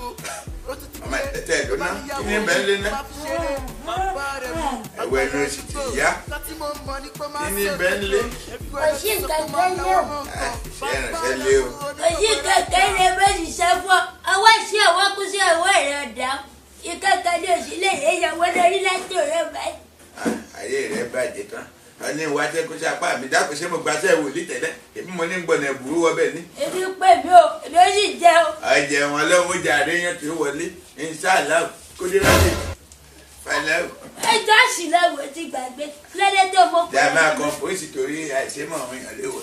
Ọmọ tẹ̀tẹ̀ lóná, kí ni bẹ́ẹ̀ lé ná? Ẹ̀wẹ̀ ẹnu sì ti yá. Kí ni bẹ́ẹ̀ lé? Kò sí nǹkan kan lé o. Ṣé ìrànṣẹ́ lé o? Kò sí nǹkan kan lé bó sì ṣe fún ọ. Ọwọ́ sí ọwọ́ kú sí ọwọ́ rẹ̀ ọ̀dà. Ìkankan ní òsì lè yé ìyàwó lórí láti òrẹ́ báyìí. Ayé rẹ̀ bàjẹ́ tán. Wọ́n ní ìwà tẹ́ kó sí apá mi dákun, ṣé mo gbaṣẹ́ wòlíì tẹ́lẹ̀? Èmi mo ní gbọ̀nà ìbúrú wọ bẹ́ẹ̀ ni. Èmi pè mí o, èmi ó sì jẹ o. Ọjẹ wọn lọ́wọ́ jàre yẹn tí ó wọlé. Inṣàlá kódírádì. Fàlẹ́ o. Ẹjọ́ sì lọ́wọ́ ti gbàgbé. Lẹ́lẹ́ tó mo Tí a máa kọ fòsì torí àìsèmọ̀ àwọn èèyàn léwọ̀.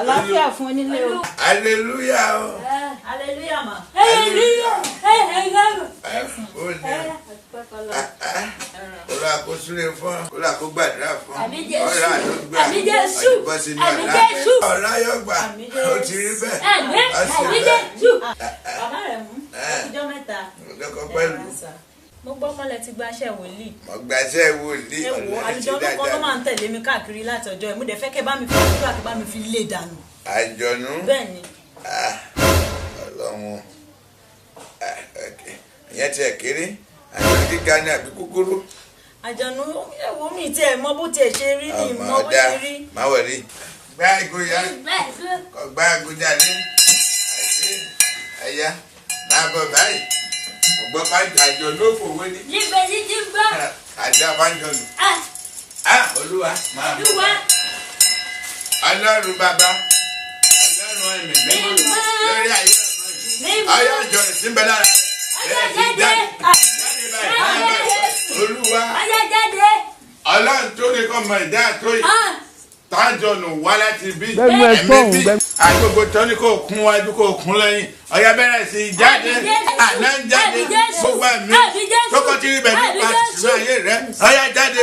Àlàáfíà fún onílé o. Hallelujah o. Hallelujah ma. Hallelujah. Hallelujah. Ó ní Olúwa kó súre fún ọ, Olúwa kó gbàdúrà fún ọ. Àmín Jésù. Ọlá ló gbà. Àmín Jésù. Ọdún bọ́ sínú Àmín ọ̀la. Jésù. Ọ̀la yóò gbà. Àmín Ó Jésù. ti rí bẹ́ẹ̀. Àmín. Ó sì Àmín bẹ́ẹ̀. Jésù. Bàbá rẹ̀ mú ọjọ́ mẹ́ta. Ọjọ́ pẹ̀lú. Mo gbọ́ mọ́lẹ̀ ti gbaṣẹ́ wòlíì. Mo gbàṣẹ́ wòlíì. Ẹ wo Ọ̀la ti àlùjọ kan ló dáadáa. máa ń tẹ̀lé mi káàkiri láti ọjọ́ ẹ̀. Mo dẹ̀ fẹ́ kẹ́ bá mi fi àdúrà, kẹ́ bá mi fi lé dànù. Àjọ̀nú. Bẹ́ẹ̀ ni. Ah, Ọlọ́run. Ah, ok. Ìyẹn tiẹ̀ kéré. Àjọ̀nú gíga ni àbí kúkúrú? Àjọ̀nú, ẹ wo mi tiẹ̀ mọ bó tiẹ̀ ṣe rí ni Ọmọ mọ bó ọ̀dà ṣe rí. má wọlé. Gbá ìgboyà. Kọ gbá agbójáde àti ẹ̀yà máa bọ̀ báyìí. Mo gbọ́ pé àjọ ló fòwé ní. Níbẹ̀ ní ti gbọ́. Àjọ àbájọlù. Ah, Á Olúwa máa bọ̀. Olúwa. Ọlọ́run bàbá, Ọlọ́run ẹ̀mí mímọ́ lórí ayé ọmọ yìí. Mímọ́. Ọyọ́ àjọ rẹ̀ sí ń bẹ lára. Ọyá jáde. Jáde báyìí, jáde báyìí. Olúwa. Ọyá jáde. Ọlọ́run tó ní kọ́ mọ ìdá tó yìí. Ah, Tájọ̀nù wá láti bí. Gbẹ́nu ẹ Ẹ̀mí sọ̀hún, bí gbẹ́nu. àgbègbè tó ní kò kún wájú, kò kún lẹ́yìn. Ọ̀yà bẹ̀rẹ̀ sí í jáde. Àmín Jésù. Àná ń jáde. Àmín Jésù. Gbogbo ẹ̀mí Àmín Jésù. tókọ́ tí rí bẹ̀ nípa Àmín Jésù. ìṣúná ayé rẹ̀. Ọ̀yà jáde.